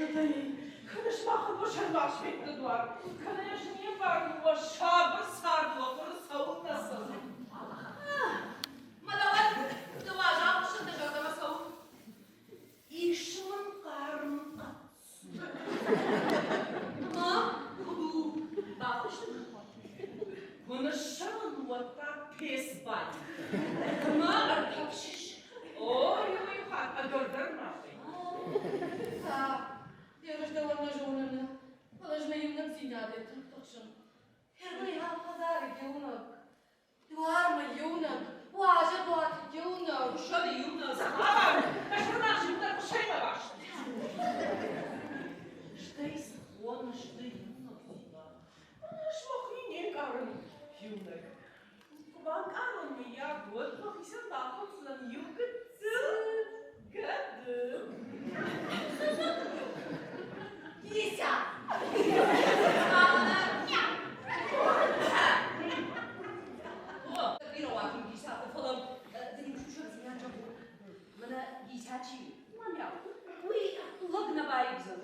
Стӕй кӕнӕ сымахӕн уӕ сӕрварс феддӕдуар, кӕнӕ ӕз не мбарын, уӕ сабыр цард уӕ хъуыры цӕуылнӕ цӕуы. Мӕ дӕуӕн ды уазал хуыссӕн дӕ зӕрдӕмӕ цӕуы? Ис мын хъарм хъӕццул. Ма куыд у? Бахуысты Куы ныссӕуын, уӕд та пец бадин. Ма ӕртӕфсис. О, иуӕй хатт ӕгӕрдӕр ма фӕй. Ерыс дӕуӕн нӕ зонын, фӕлӕ ӕз мӕ иунӕгдзинадӕй тынг тыхсын. Фермӕ хӕдзары иунӕг, дуармӕ иунӕг, уазӕгуаты иунӕг. Хуссӕны иунӕг. Хабар, ӕз иунӕг хуссӕймӕ баст. Стӕй цы хоныс ды иунӕгдзинад? Ӕз мӕхи не нкъарын иунӕг. Куы банкъарон, мыййаг, уӕд мӕхицӕн бахуддзынӕн иу гыццыл гӕды. Кися! Бирӕ уарзын Гисаты, фӕлӕ дын иу сусӕгдзинад зӕгъон. Мӕнӕ Гися чи у, мамӕ, уый лӕг нӕ баивдзӕн.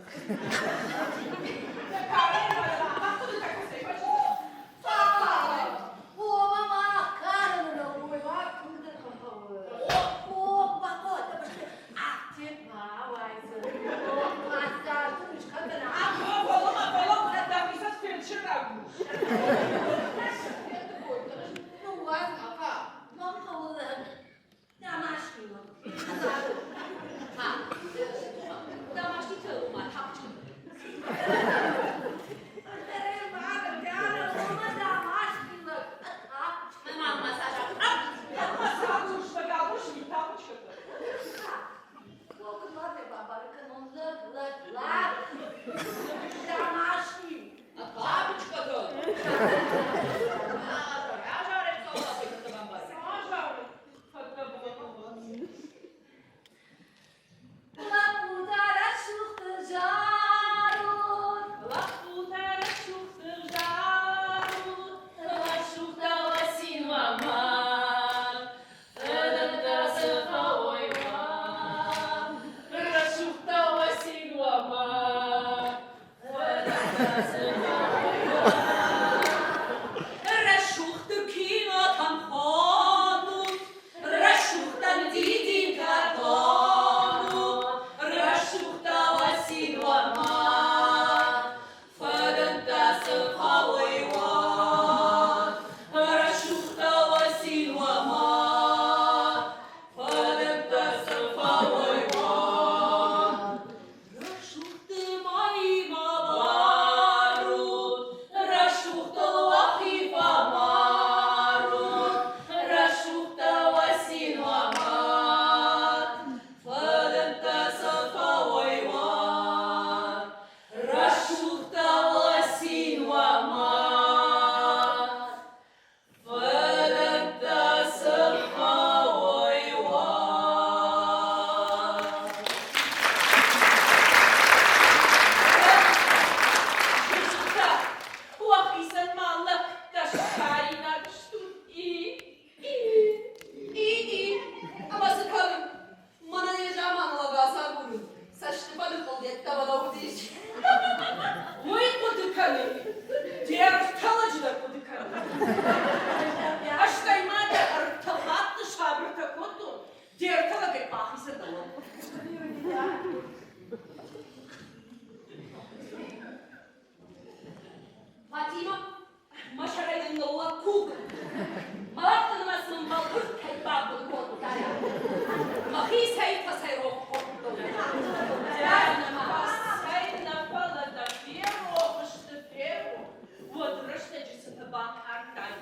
Уый хъуыды кӕны, де ртӕлӕджы дӕр хъуыды кӕны. Ӕстӕй ма дӕ ӕртӕ хатты сабыртӕ кодтон, де ртӕлӕгӕй бахицӕн дӕуӕн. Фатима, мӕ сӕрӕй дын ныллӕг кук. Мӕлӕтты нымӕц мын бӕлвырд кӕй бабын кодтай. Мӕхицӕй фӕцӕйрох кодтон. Фӕцӕй нӕ, фӕлӕ дӕ ферох сты, ферох. Уӕд рӕстӕджы цытӕ банкъардтай.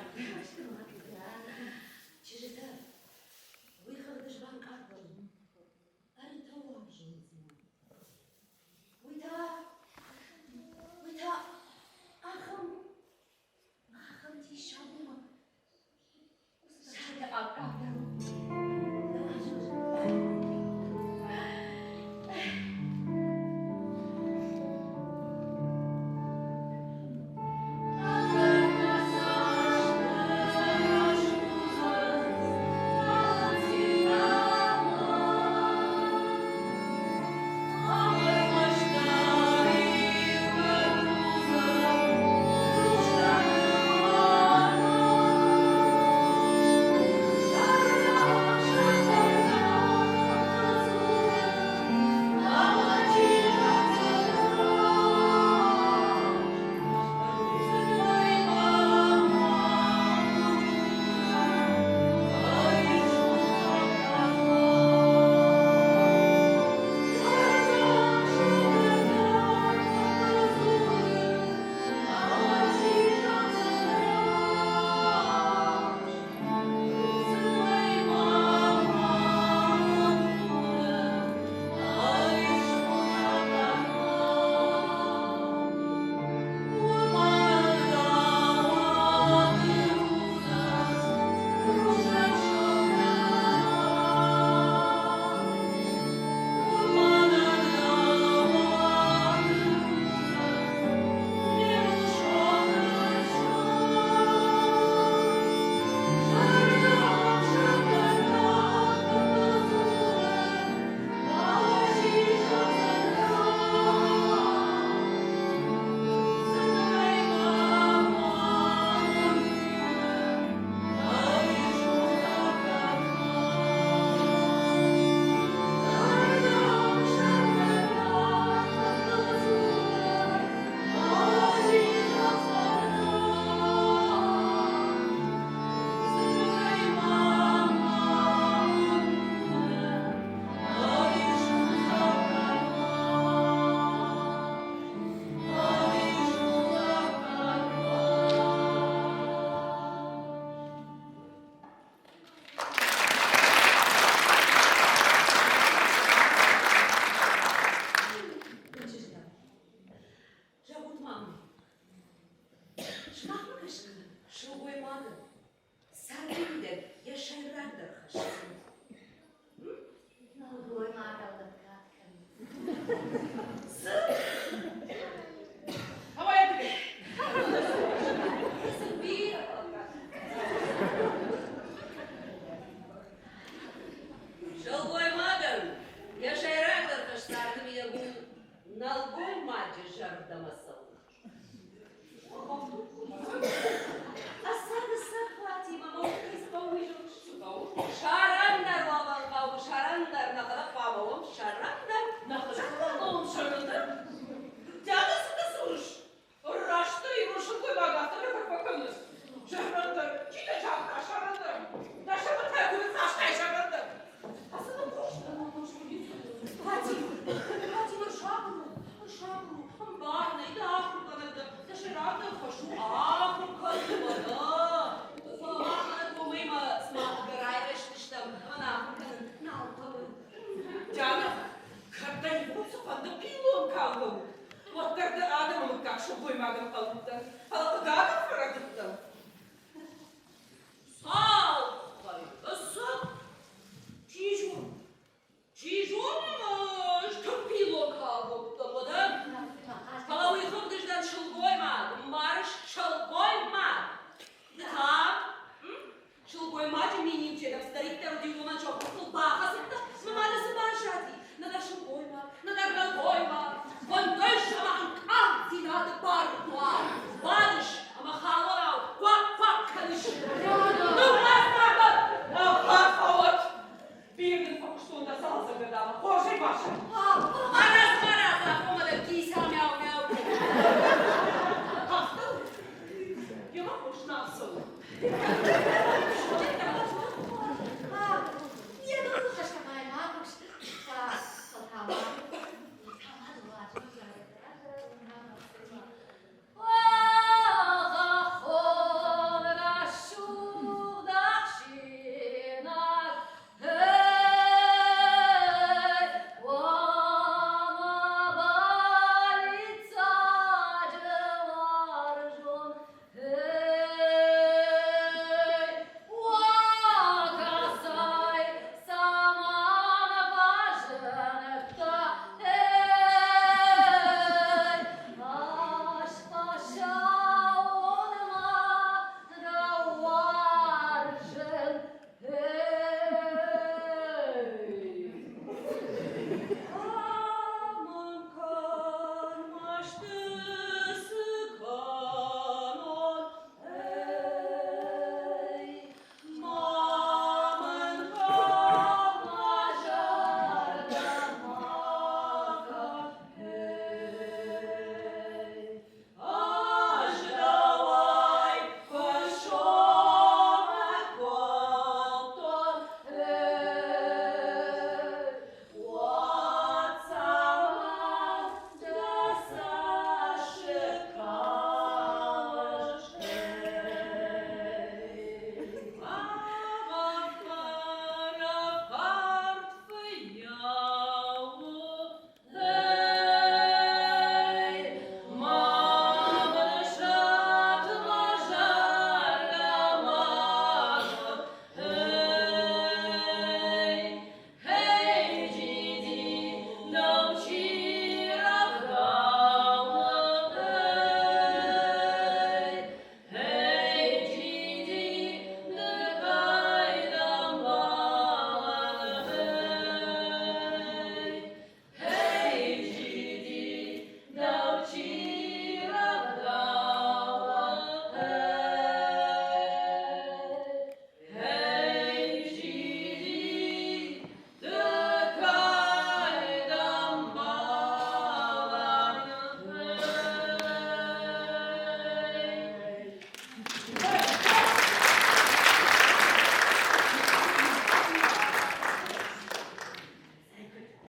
Нӕлгоймаджы зӕрдӕмӕ цӕуы. Раст дӕ ирон сылгоймаг афтӕ дӕр куы фӕкӕнынц. Сӕрӕндӕр, чи дӕ загъта сӕрӕндӕр? Дӕ сӕрмӕ куы ныццастай сӕрӕндӕр. Ацы Фатима, сабыр у, сабыр у, ӕмбарын ӕй, дӕ ахуыргӕнӕг дӕ, дӕ сӕйрагдӕр хӕс у ахуыр кӕнын, уӕдӕ. Фӕлӕ мах ӕнӕ мӕ цыма ӕгӕр айрӕзтыстӕм ӕмӕ нӕ ахуыр кӕнын нал хъӕуы. Диана, кӕд дӕ иу цыфӕнды пиллон калгӕ у, уӕддӕр дӕ адӕмы мыггаг сылгоймагӕн хъӕуыдтӕн, фӕлӕ хъыгагӕн фӕрӕдыдтӕн.